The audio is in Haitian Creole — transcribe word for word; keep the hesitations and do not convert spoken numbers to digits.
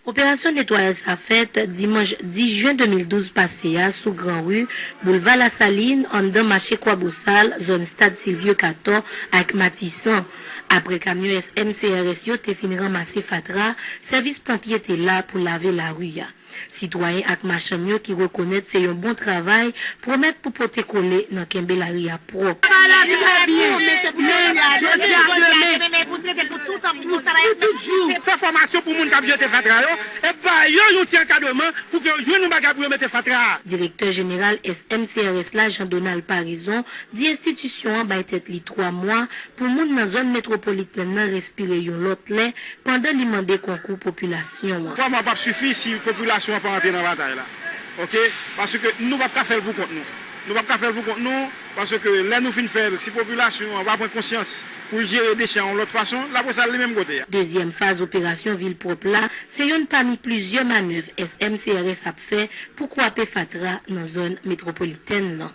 Operasyon netwayaj sa fèt dimanch dis jen de mil douz pase a sou Gran Ri, Boulva Lasalin, anndan mache Kwabosal, zòn Stad Silvyo Katò ak Matisan. Apre kamyon S M C R S yo te fin ranmase fatra, sèvis ponpye te la pou lave lari a. Sitwayen ak machann yo ki rekonèt se yon bon travay pwomèt pou pote kole nan kenbe lari a pwòp. Fè fòmasyon pou moun k ap jete fatra yo, e ba yo yon ti ankadreman pou ke yo jwenn yon bagay pou yo mete fatra a. Direktè jeneral S M C R S la, Jean Donald Paraison, di enstitisyon an bay tèt li twa mwa pou moun nan zòn metwopolitèn nan respire yon lòt lè pandan li mande konkou popilasyon an. Twa mwa p ap sifi si popilasyon an pa antre nan batay la. Oke? Paske nou p ap ka fè l pou kont nou. Nou p ap ka fè l pou kont nou, paske lè nou fin fè l, si popilasyon an pa pran konsyans pou l jere dechè a yon lòt fason, l ap resal li menm kote a. Dezyèm faz operasyon vil pwòp la, se youn pami plizyè manèv S M C R S ap fè pou kwape fatra nan zòn metwopolitèn nan.